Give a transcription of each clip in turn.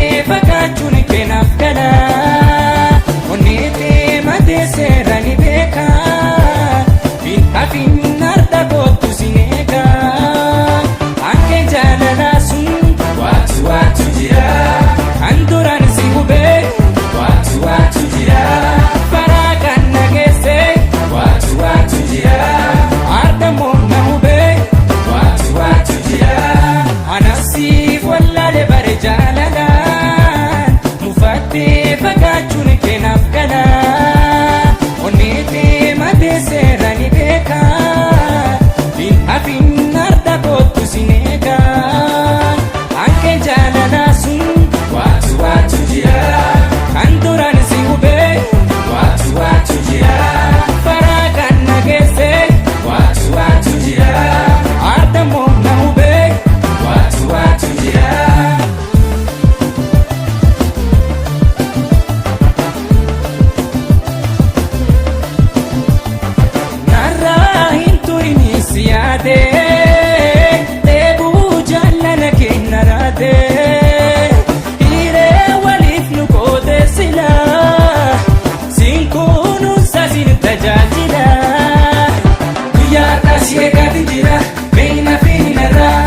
Mufattee fagaachuun keenaaf gala. Onneetee matee seera ni beeka. Hin hafin arda kootu sin eega. Akka jaalalaa sun Waatu waatu jira. Kan duraan si hubee Waatu waatu jira. Baraa kan na geesse Waatu waatu jira. Arda moo na hubee Waatu waatu jira. Anasiif wallaale bare jaalalaan mufattee fagaachuun keenaaf gala. Onneetee matee seera ni beeka. Hin hafin arda kootu sin eega. Akka jaalalaa sun Waatu waatu jira. Kan duraan si hubee Waatu waatu jira. Baraa kan na geesse Waatu waatu jira. Arda moo na hubee. Waatu waatu jira. Narraa hin turini si yaade dheebuu jaalala keenya raate hiree waliif nu goote sila siin kunuunsa siin tajaajila. Guyyaa har'aa si eegaatiin jira meeyna fi narraa.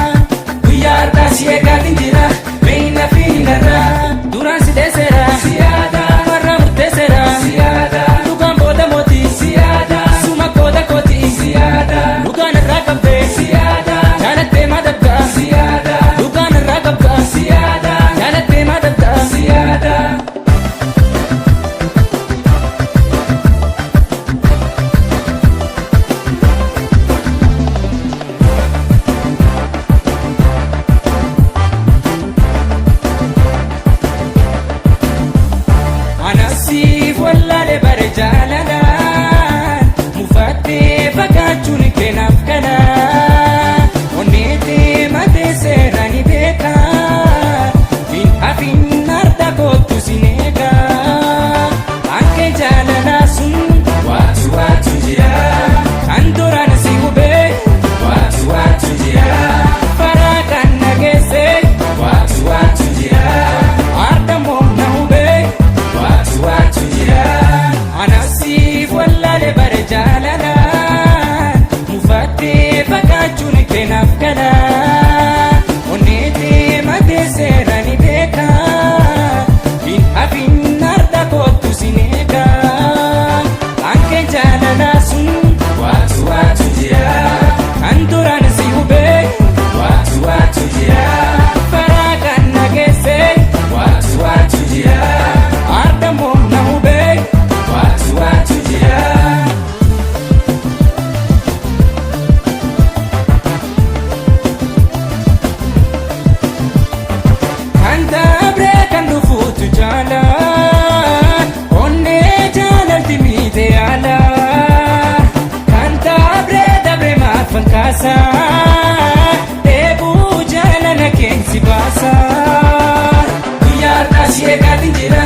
Guyyaa har'aa si eegaatiin jira meeyna fi narraa. Duraan si dheeseera Si yaada. Warra murteesseera Si yaada. Dhugaan booda mootii Si yaada. Suma kooda kooti Si yaada. Dhugaan irraa qabdee Si yaada. Jaalattee maa dabdaa Si yaada. Dhugaan irraa qabdaa Si yaada. Jaalattee maa dabdaa Si yaada. Anasiif wallaale bare jaalalaan mufattee fagaachuun keenaaf gala. Onneetee matee seera ni beeka. Hin hafin arda kootu sin eega. Akka jaalalaa sun Waatu waatu jira. Kan duraan si hubee Waatu waatu jira. Baraa kan na geesse Waatu waatu jira. Arda moo na hubee. Waatu waatu jira. Anasiif wallaale bare jaalalaan mufattee fagaachuun keenaaf gala. Onneetee matee seera ni beeka. Hin hafin arda kootu sin eega. Akka jaalalaa sun Waatu waatu jira. Kan duraan si hubee Waatu waatu jira. Baraa kan na geesse Waatu waatu jira. Arda moo na hubee. Waatu waatu jira. Kan dabree kan dhufuutu jaala onnee jaalalti miite yaala. Kan dabree dabree maafan kaasa dheebuu jaalala keensi baasa. Guyyaa har'aa si eegaatiin jira.